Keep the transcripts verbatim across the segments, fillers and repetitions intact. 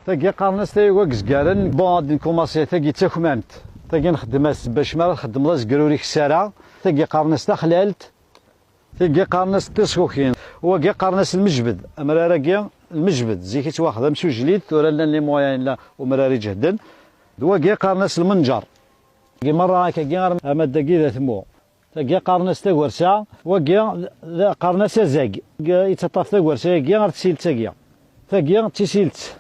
Tagi qqaren-as tayuga n yizgaren. Bon, ad nkumaṣi, tagi d takmamt. Tagi nxeddem-as bac mi ara txeddmeḍ azger ur ikess ara. Tagi qqaren-as taxlalt. Tagi qqaren-as tiṣkukin. Wagi qqaren-as lmejbed. Amrar-agi, lmejbed, zik i ttwaxdam s ujlid, tura llan les moyens, la umrar iǧehden. D wagi qqaren-as lmenǧer. Tagi merra akkagi, ar-, arma d dagi d atmu. Tagi qqaren-as tagersa, wagi d-, qqaren-as azag. Yettaṭṭaf tagersa-agi ar tsilt-agi. Tagi d tisilt.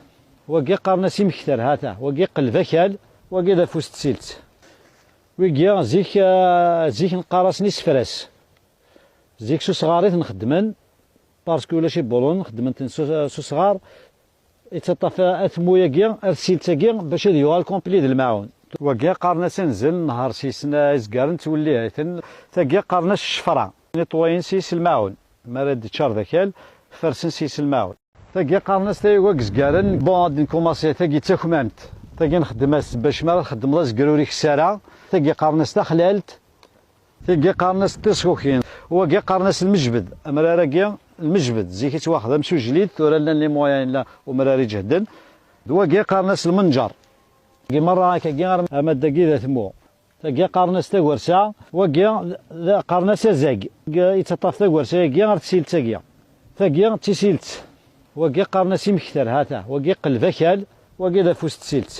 Wagi qqaren-as imekter, hata. Wagi qleb akal, wagi d afus n tsilt. Wigi zik, eh, zik neqqar-asen isefra-s. Zik s usɣar i ten-xeddmen, parce que ulac ibulun, xeddmen-ten s us-, s usɣar. Yettaṭṭaf atmu-agi, ar tsilt-agi, bac ad yuɣal complet d lmaɛun. Wagi qqaren-as anzel, nehher s yis-, izgaren ttwellihen. Tagi qqaren-as ccefra. Netwayen s yis lmaɛun. Mi ara d-ččar d akal, fersen s yis lmaɛun. Tagi qqaren-as tayuga n yizgaren. Bon, ad nkumaṣi, tagi d takmamt. Tagi nxeddem-as bac mi ara txeddmeḍ azger ur ikess ara. Tagi qqaren-as taxlalt. Tagi qqaren-as tiṣkukin. Wagi qqaren-as lmejbed. Amrar-agi, lmejbed, zik i ttwaxdam s ujlid, tura llan les moyens, la umrar iǧehden. D wagi qqaren-as lmenǧer. Tagi merra akkagi, ar-, arma d dagi d atmu. Tagi qqaren-as tagersa, wagi d-, qqaren-as azag. Yettaṭṭaf tagersa-agi ar tsilt-agi. Tagi d tisilt. Wagi qqaren-as imekter, hata. Wagi qleb akal, wagi d afus n tsilt.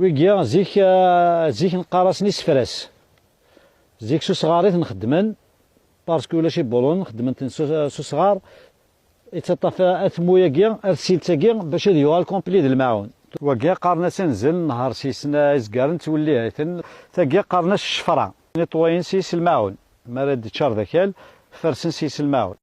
Wigi zik, eh, zik neqqar-asen isefra-s. Zik s usɣar i ten-xeddmen, parce que ulac ibulun, xeddmen-ten s us-, s usɣar. Yettaṭṭaf atmu-agi, ar tsilt-agi, bac ad yuɣal complet d lmaɛun. Wagi qqaren-as anzel, nehher s yis-, izgaren ttwellihen. Tagi qqaren-as ccefra. Netwayen s yis lmaɛun. Mi ara d-ččar d akal, fersen s yis lmaɛun.